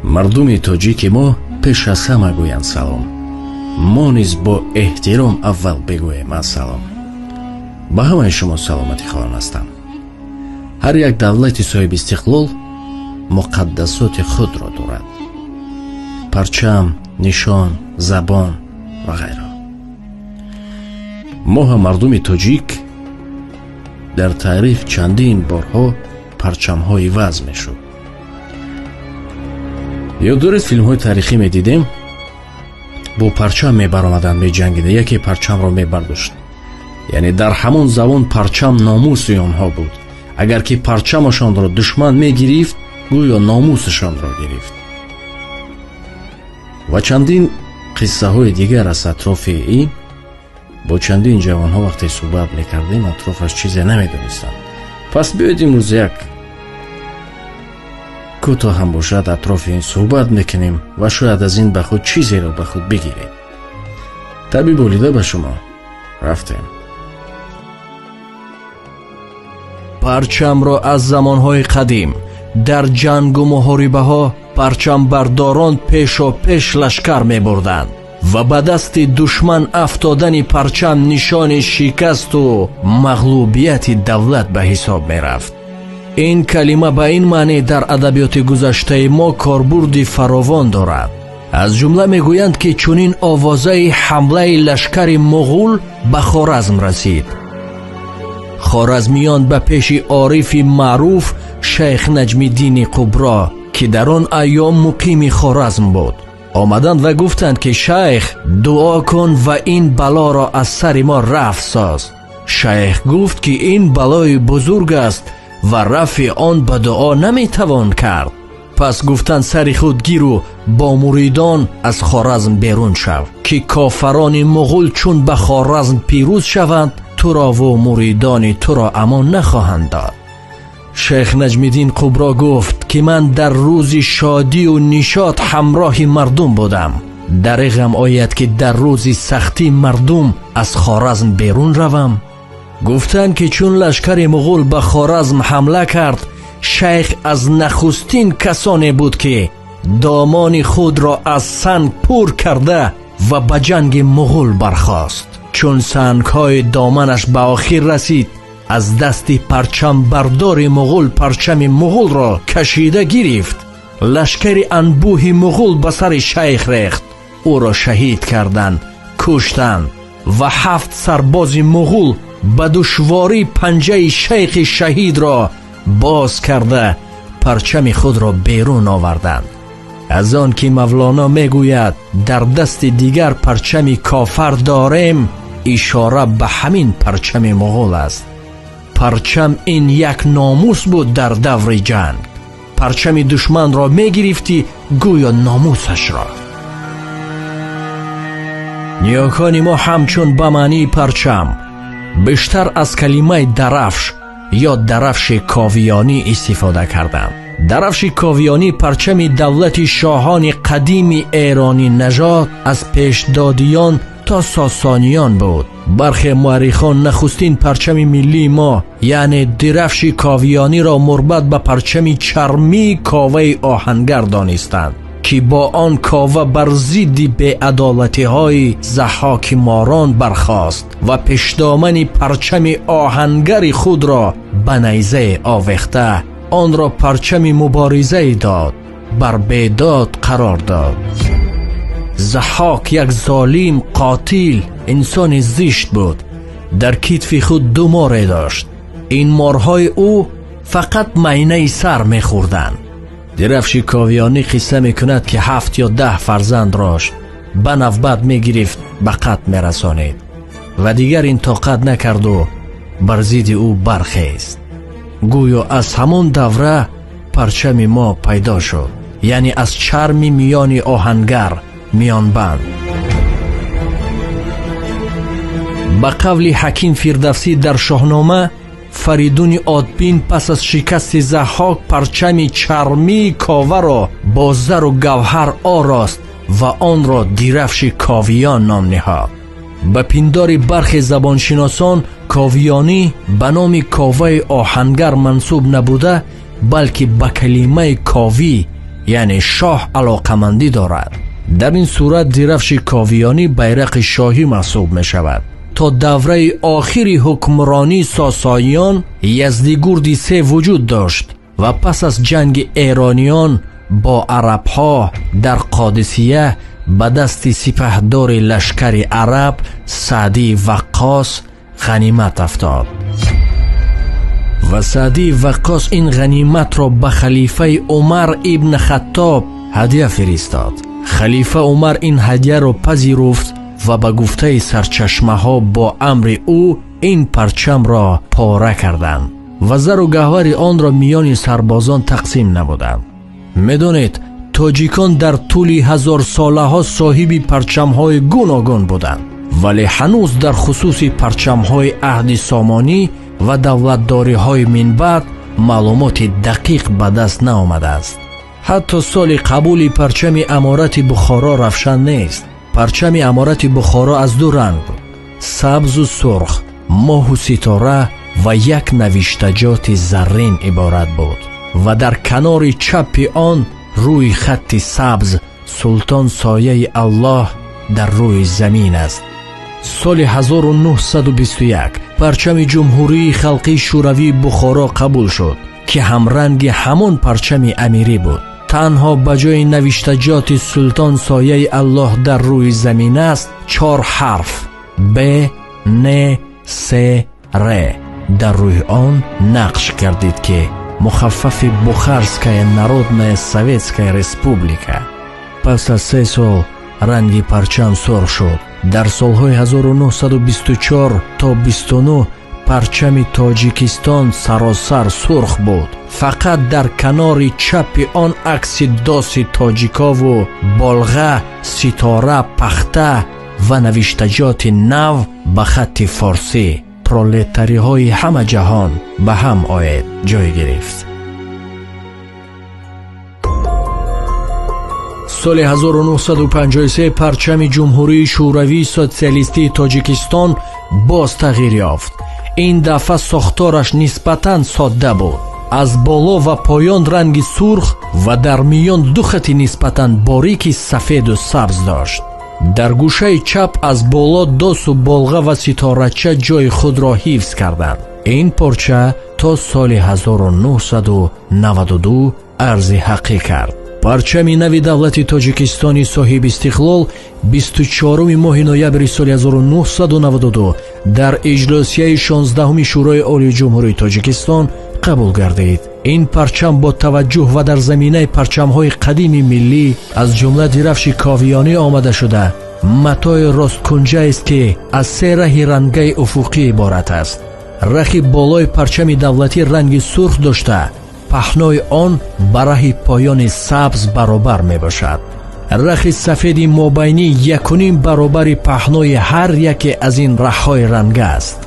Мардуми тоҷики мо пеш аз ҳама гӯянд салом. Мо низ бо эҳтиром аввал бигӯем ассалом. Ба ҳамаи шумо саломатӣ хоҳон ҳастам. Ҳар як давлати соҳибистиқлол муқаддасоти худро дорад: парчам, нишон, забон ва ғайро. Мо ҳам, мардуми тоҷик, дар таърих чандин борҳо парчамҳо иваз мешуд. Ёд доред, филмҳои таърихӣ медидем, бо парчам мебаромаданд, меҷангида, яке парчамро мебардошт. Яъне дар ҳамон замон парчам номуси онҳо буд. Агар ки парчамашонро душман мегирифт, гӯё номусашонро гирифт. Ва чандин қиссаҳои дигар аз атрофи ин. Бо чандин ҷавонҳо вақте суҳбат мекардем, атрофаш чизе намедонистанд. Пас биёед, имрӯз як кӯтоҳ ҳам бошад, атрофи ин суҳбат мекунем ва шояд аз ин ба худ чизеро ба худ бигиред. Табъи болида ба шумо. Рафтем. Парчамро аз замонҳои қадим дар ҷангу муҳорибаҳо парчамбардорон пешопеш лашкар мебурданд ва ба дасти душман афтодани парчам нишони шикасту мағлубияти давлат ба ҳисоб мерафт. Ин калима ба ин маънӣ дар адабиёти гузаштаи мо корбурди фаровон дорад. Аз ҷумла мегӯянд, ки чунин овозаи ҳамлаи лашкари муғул ба Хоразм расид. Хоразмиён ба пеши орифи маъруф Шайх Наҷмиддини Кубро, ки дар он айём муқими Хоразм буд, омаданд ва гуфтанд, ки шайх, дуо кун ва ин балоро аз сари мо рафъ соз. Шайх гуфт, ки ин балои бузург аст ва рафъи он ба дуо наметавон кард. Пас гуфтанд: сари худ гиру бо муридон аз Хоразм берун шав, ки кофарони муғул чун ба Хоразм пирӯз шаванд, туро ву муридони туро амон нахоҳанд дод. Шайх Наҷмиддин Кубро гуфт, ки ман дар рӯзи шодию нишот ҳамроҳи мардум будам. Дареғам ояд, ки дар рӯзи сахтӣ мардум аз Хоразм берун равам? Гуфтанд, ки чун лашкари муғул ба Хоразм ҳамла кард, шайх аз нахустин касоне буд, ки домони худро аз санг пур карда ва ба ҷанги муғул бархост. Чун сангҳои доманаш ба охир расид, аз дасти парчамбардори муғул парчами муғулро кашида гирифт. Лашкари анбӯҳи муғул ба сари шайх рехт, ӯро шаҳид карданд, куштанд ва ҳафт сарбози муғул ба душворӣ панҷаи шайхи шаҳидро боз карда, парчами худро берун оварданд. Аз он ки Мавлоно мегӯяд, дар дасти дигар парчами кофар дорем, ишора ба ҳамин парчами муғул аст. Парчам ин як номус буд. Дар даври ҷанг парчами душманро мегирифтӣ, гӯё номусашро. Ниёкони мо ҳамчун ба маънии парчам бештар аз калимаи дарафш ё дарафши ковиёнӣ истифода карданд. Дарафши ковиёнӣ парчами давлати шоҳони қадими эронӣ нажод аз пешдодиён то сосониён буд. Бархе муаррихон нахустин парчами миллии мо, яъне дирафши ковиёниро, мурбат ба парчами чармии Коваи оҳангар донистанд, ки бо он Кова бар зидди беадолатиҳои Заҳҳоки морон бархост ва пешдомани парчами оҳангари худро ба найзае овехта, онро парчами муборизае дод, бар бедод қарор дод. Заҳҳок як золим, қотил, инсони зишт буд. Дар китфи худ ду море дошт. Ин морҳои ӯ фақат майнаи сар мехӯрданд. Дирафши ковиёнӣ қисса мекунад, ки 7 ё 10 фарзандрош ба навбат мегирифт, ба қатл мерасонид ва дигар ин тоқат накарду бар зидди ӯ бархест. Гӯё аз ҳамон давра парчами мо пайдо шуд, яъне аз чарми миёни оҳангар, миёнбанд. Ба қавли ҳаким Фирдавсӣ дар Шоҳнома, Фаридуни Одбин пас аз шикасти Заҳҳок парчами чармии Коваро бо зару гавҳар орост ва онро дирафши Ковиён ном ниҳод. Ба пиндори бархе забоншиносон, ковиёнӣ ба номи Коваи оҳангар мансуб набуда, балки ба калимаи ковӣ, яъне шоҳ алоқамандӣ дорад. Дар ин сурат дирафши ковиёнӣ байрақи шоҳӣ маҳсуб мешавад. То давраи охири ҳукмронии сосониён Яздигурди се вуҷуд дошт ва пас аз ҷанги эрониён бо арабҳо дар Қодисия ба дасти сипаҳдори лашкари араб Саъди Ваққос ғанимат афтод. Ва Саъди Ваққос ин ғаниматро ба халифаи Умар ибн Хаттоб ҳадя фиристод. Халифа Умар ин ҳадяро пазируфт ва ба гуфтаи сарчашмаҳо бо амри ӯ ин парчамро пора карданд ва зару гаҳвари онро миёни сарбозон тақсим намуданд. Медонед, тоҷикон дар тӯли ҳазорсолаҳо соҳиби парчамҳои гуногун буданд, вале ҳанӯз дар хусуси парчамҳои аҳди сомонӣ ва давлатдориҳои минбаъд маълумоти дақиқ ба даст наомадааст. Ҳатто соли қабули парчами аморати Бухоро равшан нест. Парчами аморати Бухоро аз ду ранг буд: сабзу сурх, моҳу ситора ва як навиштаҷоти заррин иборат буд ва дар канори чапи он рӯи хатти сабз султон сояи Аллоҳ дар рӯи замин аст. Соли 1921 парчами Ҷумҳурии Халқии Шӯравии Бухоро қабул шуд, ки ҳамранги ҳамон парчами амирӣ буд. Танҳо ба ҷои навиштаҷоти султон сояи Аллоҳ дар рӯи замин аст 4 ҳарф Б, Н, С, Р дар рӯи он нақш кардид, ки мухаффафи Бухарская Народная Советская Республика. Пас аз 3 сол ранги парчам сурх шуд. Дар солҳои 1924 то 29 парчами Тоҷикистон саросар сурх буд. Фақат дар канори чапи он акси доси тоҷикову болға, ситора, пахта ва навиштаҷоти нав ба хатти форсӣ пролетариҳои ҳама ҷаҳон ба ҳам оед ҷой гирифт. Соли 1953 парчами Ҷумҳурии Шӯравии Социалистии Тоҷикистон боз тағйир ёфт. Ин дафъа сохтораш нисбатан содда буд. Аз боло ва поён ранги сурх ва дар миён ду хати нисбатан борики сафеду сабз дошт. Дар гӯшаи чап аз боло досу болға ва ситорача ҷои худро ҳифз карданд. Ин порча то соли 1992 арзи ҳаққӣ кард. Парчами нави давлати Тоҷикистони соҳиби истиқлол 24 моҳи ноябри соли 1992 дар иҷлосияи 16-уми Шӯрои Олии Ҷумҳурии Тоҷикистон қабул гардид. Ин парчам бо таваҷҷӯҳ ва дар заминаи парчамҳои қадими миллӣ аз ҷумла дирафши ковиёнӣ омада шуда, матои росткунҷаест, ки аз се раҳи рангаи уфуқӣ иборат аст. Рахи болои парчами давлатӣ ранги сурх дошта, паҳнои он ба раҳи поёни сабз баробар мебошад. Рахи сафеди мобайнӣ 1.5 баробари паҳнои ҳар яке аз ин раҳҳои ранга аст.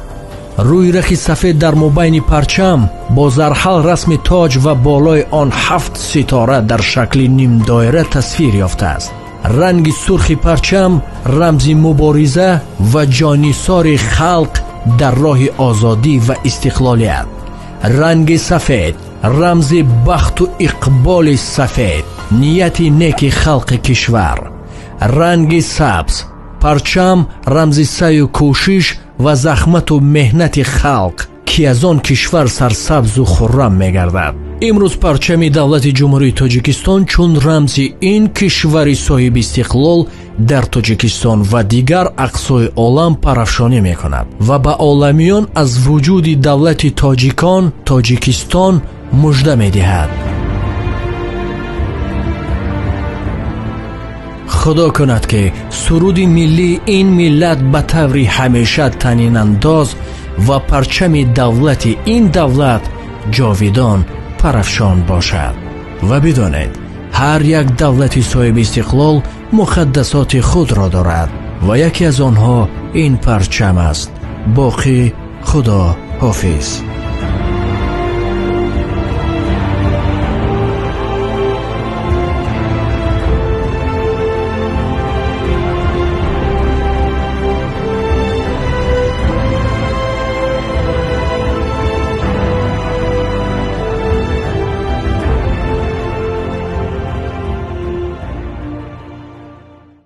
Рӯи рахи сафед дар мобайни парчам бо зарҳал расми тоҷ ва болои он 7 ситора дар шакли нимдоира тасвир ёфтааст. Ранги сурхи парчам рамзи мубориза ва ҷонисори халқ дар роҳи озодӣ ва истиқлолият. Ранги сафед рамзи бахту иқболи сафед, нияти неки халқи кишвар. Ранги сабз парчам рамзи саъю кӯшиш ва захмату меҳнати халқ, ки аз он кишвар сарсабзу хуррам мегардад. Имрӯз парчами давлати Ҷумҳурии Тоҷикистон чун рамзи ин кишвари соҳиби истиқлол дар Тоҷикистон ва дигар ақсои олам парафшонӣ мекунад ва ба оламиён аз вуҷуди давлати тоҷикон Тоҷикистон мужда медиҳад. Худо кунад, ки суруди миллии ин миллат ба таври ҳамеша танинандоз ва парчами давлати ин давлат ҷовидон парафшон бошад. Ва бидонед, ҳар як давлати соҳиби истиқлол муқаддасоти худро дорад ва яке аз онҳо ин парчам аст. Боқӣ Худо ҳофиз.